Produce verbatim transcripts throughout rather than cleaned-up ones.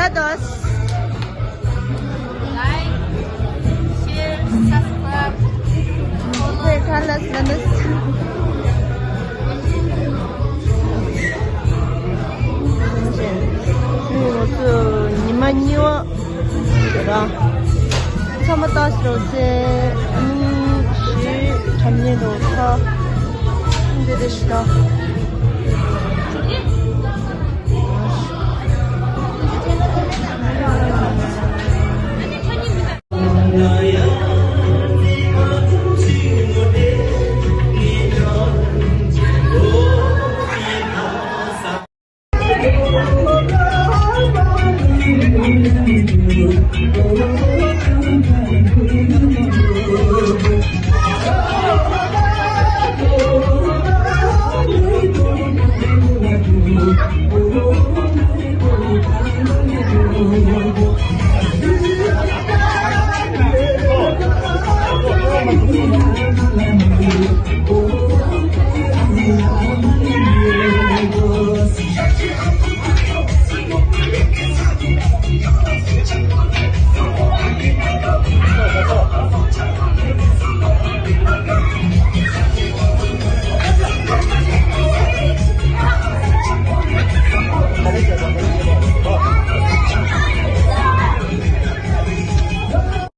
Todos. Like, share, subscribe, follow. Hey, Carlos, Carlos. ང་ཚོ་ཉི་མ་གཉིས་པ་རེད། ཚང་མ་ལྟ་ཞོག་ཟེར། ཨ་ནི་གཞིས་ཁྲ་མཉེན་དུ་ཁ་འདི་འདི་ཞིག་ལྟ།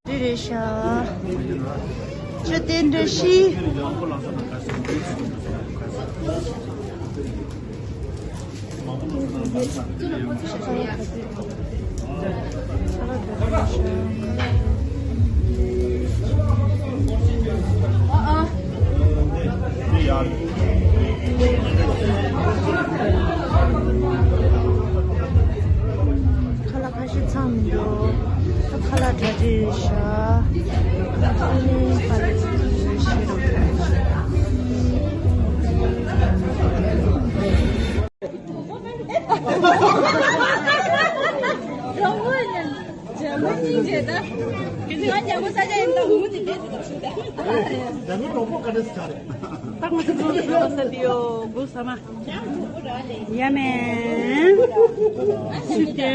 འདི་རེད་ཤག་ཅོ་ཏན་འདྲ་ཤི། ཁ་ལག་ཁ་ཤས་ཚང་མི་འདུག་ད་ཁ་ལག་གྲ་སྒྲིག་བྱ། ཁ་ལག་ཁ་ཤས་ཤེས་རོགས། རང་མོས་ཉན། རྒྱ་མོ་སྙིང་རྗེ་ད། ང་རྒྱ་མོ་ས་ཆ་ཡིན་ད་མུ་ནི་བེད་དུ་ད། རྒྱ་མོ་གྲོགས་པོ་ག་འདྲ་ས་ཆ་རེད། ད་ང་ཚོ་ཚོ་ཚོ་ས་དེ་ཡོ་གུ་ས་མ། ཡ་མེ། སུ་དེ།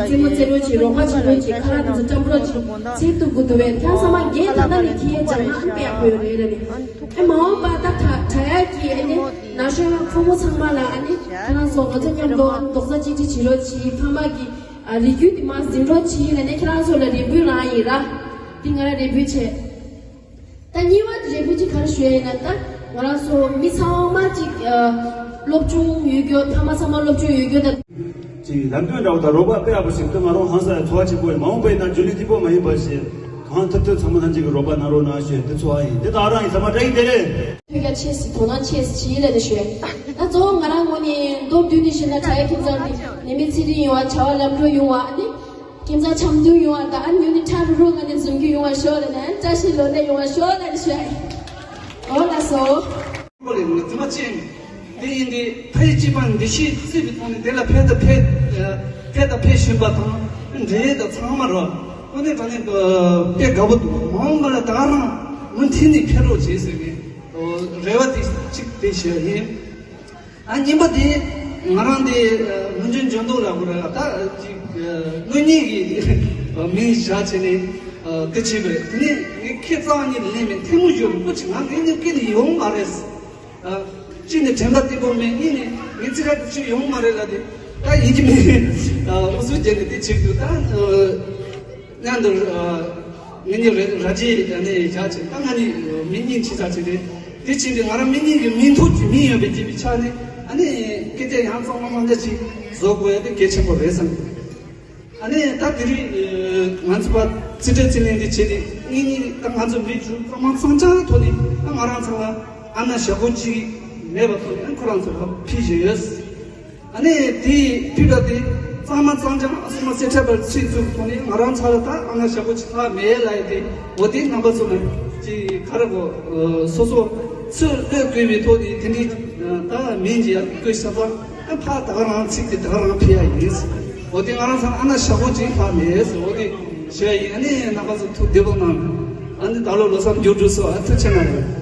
རྩེད་མོ་རྩེ་རོགས་བྱེད། རོགས་པ་བྱེད་རོགས་བྱེད། ཁ་ལག་དེ་ཚོ་བཀྲམ་རོགས་བྱེད། ཚེ་སྟོབས་དགུ་འདུག་པས་ཁྱེད་ཚང་མ་རྒན་ད་ལྟ་ནས་ཁྱི་ཡན་ཅང་མ་ཨང་པའི་ཨ་ཁོས་རེད་རེད་ནི། ཨེ་མ་འོངས་པ་ད་གྲ་གྲ་ཡག་གི་ཨེ་ནི་ན་གཞོན་ཕོ་མོ་ཚང་མ་ལ་ཨ་ནི་ཁྱེད་རང་ཚོ་ང་ཚོ་མཉམ་དུ་ཨ་ནི་རྡོག་རྩ་གཅིག་སྒྲིལ་བྱེད་རོགས་བྱེད། ཕ་མ་གི་ཨ་རེ་སྐུལ་དེ་མ་འཛིན་རོགས་བྱེད་ལ་ནི་ཁྱེད་རང་ཚོ་ལ་རེ་འབོད་རང་ཡིན་ར། དེ་ང་ར་རེ་འབོད་བྱས། ད་གཉིས་པ་དེ་རེ་འབོད་ཅིག་ག་རེ་ཞུ་ཡ་ཡིན་ན། ད་ང་རང་ཚོ་མི་ཚང་མ་ཅིག་ཨ་སློབ་སྦྱོང་ཡོད་རྒྱུ། ཕ་མ་ཚང་མ་སློབ་སྦྱོང་ཡོད་རྒྱུ་ད། ཅིག་ལམ་སྟོན་འདྲ་བོ་དང་རོགས་པ་དཔེ་ཡག་པོ་ཞིག་ད་ང་རང་ཧང་སང་ཚོར་བ་ཆེན་པོ་ཡིན། མ་འོངས་པ་ཡིན་ན་རྒྱུན་ལས་གཅིག་པོ་མ་ཡིན་པ་ཞིག་གང་ཐུབ་ཐུབ་ཚང་མ་ཐམས་ཅད་ཀྱིས་རོགས་པ་གནང་རོགས་གནང་ཞུ་ཡ་དེ་ཚོར་བ་ཡིན། དེ་དང་རང་ཡིན་ཚང་མ་བཀྲ་ཤིས་བདེ་ལེགས། ཐོས་རྒྱ་ཆེ་སི་དོ་སྣང་ཆེ་སི་ལ་ནི་ཞུ་ཡ། ད་གཙོ་བོ་ང་རང་ངོས་ནས་མདོར་བསྡུས་ནས་བཤད་ན་གྲྭ་ཡ་ཁྱིམ་ཚང་དེ་ནད་མེད་ཚེ་རིང་ཡོང་བ། བྱ་བ་ལམ་འགྲོ་ཡོང་བ། ཨ་ནི་ཁྱིམ་ཚང་འཆམ་མཐུན་ཡོང་བ་དང་། ཨ་ནི་ཡུན་ནི་ཁྲ་རུ་རུ་ང་ནི་འཛོམས་རྒྱུ་ཡོང་བ་ཤོག་ལ་ནི། ཨ་ནི་བཀྲ་ཤིས་ལོ་ལེགས་ཡོང་བ་ཤོག་ལ་ནི་ཞུ་ཡ། འོ་ལགས་སོ། ཁོ་ལས་ང་ཚོ་མ་ཅན་དེ་ཡིན་ཏེ། ཕ་ཡི་སྤྱི་པ་འདི་ཤེས་བརྩི་བའི་ཐོག་ནས་དེ་ལ་ཕེབས་དང་ཕེབས་ཕེབས་དང་ཕེབས་བཞིན་པ་དང་། འབྲེལ་ཡོད་དང་ཚང་མ་རོ། ཁོ་ནས་དྲང་ནས་དཔེ་དགའ་པོ་འདུག་མ་འོངས་པ་ལ་ད་རང་མུ་མཐུད་ནས་ཕེབས་རོགས་བྱེད་ཟེར་ནས་རེ་བ་དེ་གཅིག་དེ་ཞུ་ཡ་ཡིན། ཨ་གཉིས་པ་དེ་ང་རང་དེ་ཨ་སྔོན་བྱོན་འཇོན་མདོག་ལ་གོ་ར་ད་ཅིག་ཨ་དངོས་གནས་ཀྱི་མིང་བཞག་བྱས་ནས་ཨ་དེ་བྱས་པ་རེད། དེ་ནས་ངས་ཁྱེད་རྩ་བ་ཉིད་ལེན་མེད་ཐལ་མོ་སྦྱར་པོ་ཅིག་ང་ངས་ངས་སྐད་ནས་ཡོང་མ་རེད། ཨ་གཅིག་ནས་དྲན་པ་བདེ་པོ་མེད། གཉིས་ནས་ངས་ཚིག་ཁ་དེ་ཅིག་ཡོང་མ་རེད་ལ། དེ་ད་ཡིན་གྱི་མེད། ཨ་འུ་ཚོ་རྒྱལ་ནས་དེ་བྱེད་དུས་ད་ཨ། མཉམ་དུ་ཨ་ངེད་གཉིས་ར་ར་རྗེས་ཨ་ནི་བཞག་ཅིང་། ད་ང་གཉིས་མི་གཉིས་ཆེ་ཆ་ཆེ་རེད། དེ་ཕྱིན་ཏེ་ང་རང་མི་གཉིས་ཀྱི་མིང་ཐོག་གི་མིང་ཡོད་པའི་སྐྱེས་པའི་ཆ་ནས་ཨ་ནི་སྐད་ཆ་ཡང་གཙང་མ་མང་ཆ་ཞིག་བཟོ་དགོས་ཡ་དེ་གལ་ཆེན་པོ་རེད་བསམ་གྱི། ཨ་ནི་ད་དེ་རིང་ཨ་ང་ཚོ་ཕར་རྩིས་སྤྲོད་རྩིས་ལེན་འདི་བྱས་ཏེ་ངེད་གཉིས་ད་ང་ཚོ་མི་བཅུ་གཙང་མ་གཙང་རྐྱང་ཐོག་ནས་ད་ང་རང་ཚོ་ལ་ཨ་ན་ཞག་པོ་གཅིག་མེད་པ་ཐོག་ནས་ཨ་ཁོ་རང་ཚོ་ལ་ཕུལ་བཞིན་ཡོད། ཨ་ནི་དེའི་ཕུལ་བ་དེ་གཙང་མ་གཙང་རྐྱང་ཨ་སོ་མ་སེ་ཁྲ་བར་ཚིག་ཚུགས་ཐོག་ནས་ང་རང་ཚོ་ལ་ད་ཨ་ན་ཞག་པོ་ཅིག་ལྷག་མེད་ལ་ཡ་དེ། འོ་དེ་རྣམ་པ་ཚོ་ལ་ཅིག་ག་རེ་གོ་སོ་སོ་ཚོས་བློས་བཀལ་བའི་ཐོག་ནས་དེ་འདྲའི་ད་མིང་ཅིག་ཡར་བཀོད་ས་པ་ཨ་ཕ་ད་ག་རང་ཚིག་དེ་ད་ག་རང་ཕུལ་ཡ་ཡིན། འོ་དེ་ང་རང་ཚོ་ལ་ཨ་ན་ཞག་པོ་ཅིག་ལྷག་མེད། འོ་དེ་ཞུ་ཡ་ཡིན། ཨ་ནི་རྣམ་པ་ཚོ་ཐུགས་བདེ་པོ་གནང་། ཨ་ནི་ད་ལོ་ལོ་གསར་མཇུག་སྒྲིལ་སོང་། ཨ་ཐུགས་རྗེ་གནང་།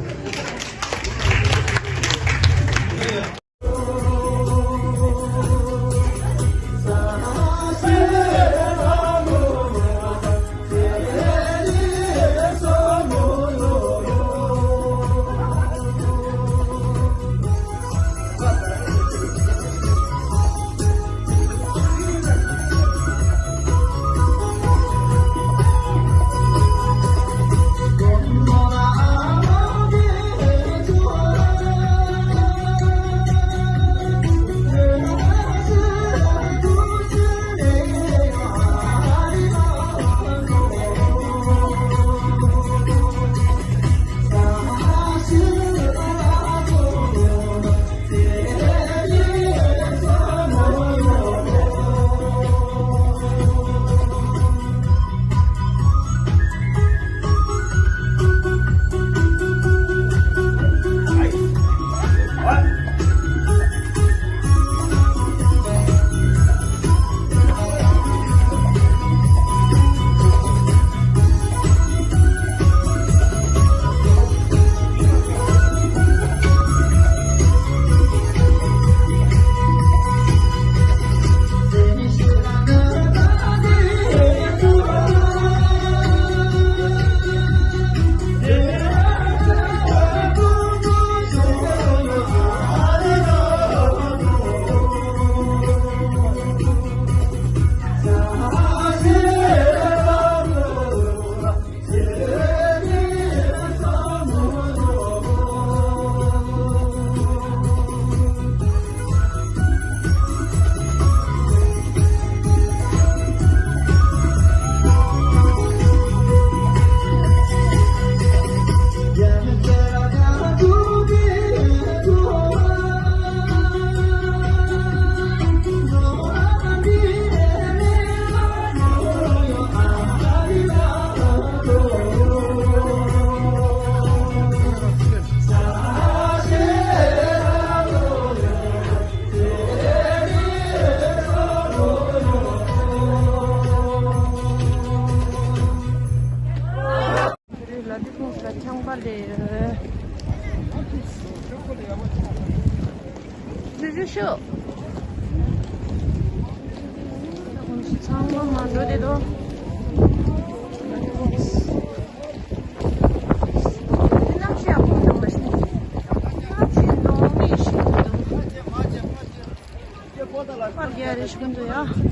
ཚང་མ་མ་འགྲོ་དེ་དོ། གནམ་གཤིས་ཡག་པོ་འདུག་མ་གཞི། གནམ་གཤིས་ནོར་མེད་ཞིག་འདུག་ཕར་རྒྱ་རེ་ཞིག་འདུག་ཡ།